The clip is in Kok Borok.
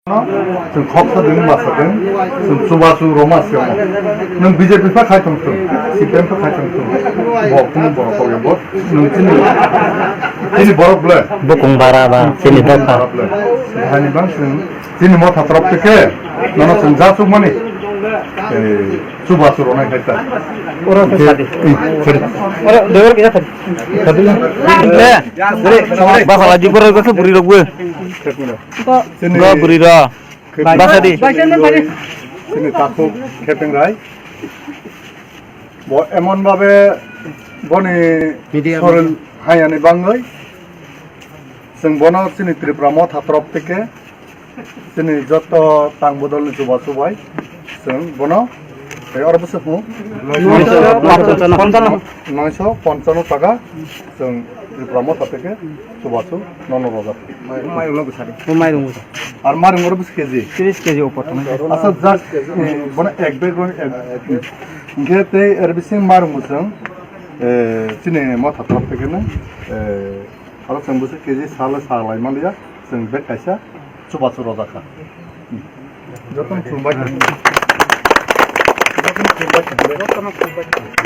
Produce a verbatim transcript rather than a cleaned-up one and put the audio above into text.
Chwng khoksa ding masa ding, chwng chubachu roma se. Nwng B J P pha khai tong thung, C P M pha khai tong thung. Bo kunu borok kok ya bo. Nwng chini, chini borok ble. Bukung bara ba, chini dopha. Bara ble. Hani bang chwng, chini motha torop te ke, nono chwng ja chuk mani. Eh, chubachu ronai khai ta. Ora ke sadi. Eh, sadi. Ora, dewer ke sadi. Sadi. Le. Basa la di borok ke buri rok bo. Chini Go buri ro. Basa di. Chini takhuk Khepeng Rai. Bo emon babe boni soril hayani bangwi. Chwng bono chini Tripura motha torop theke chini joto tang bodolni chubachu bai chwng bono tei oro bwswk hwn noisho ponchano taka chwng Tripura motha theke chubachu nono rojak. Mairung no bwsadi. Bo mairung bwsa. Ar mairung oro bwswk K G? Tris K G upor tongo. Asa just bono ek bag ro ek. Hingke tei er bising mairung bwswng chini motha torop theke no. Aro chwng bwswk K G sale salai manliya, chwng bag kaisa chubachu rojak kha. Jotono khulumbai kha. Jotono khulumbai kha. Jotono khulumbai kha.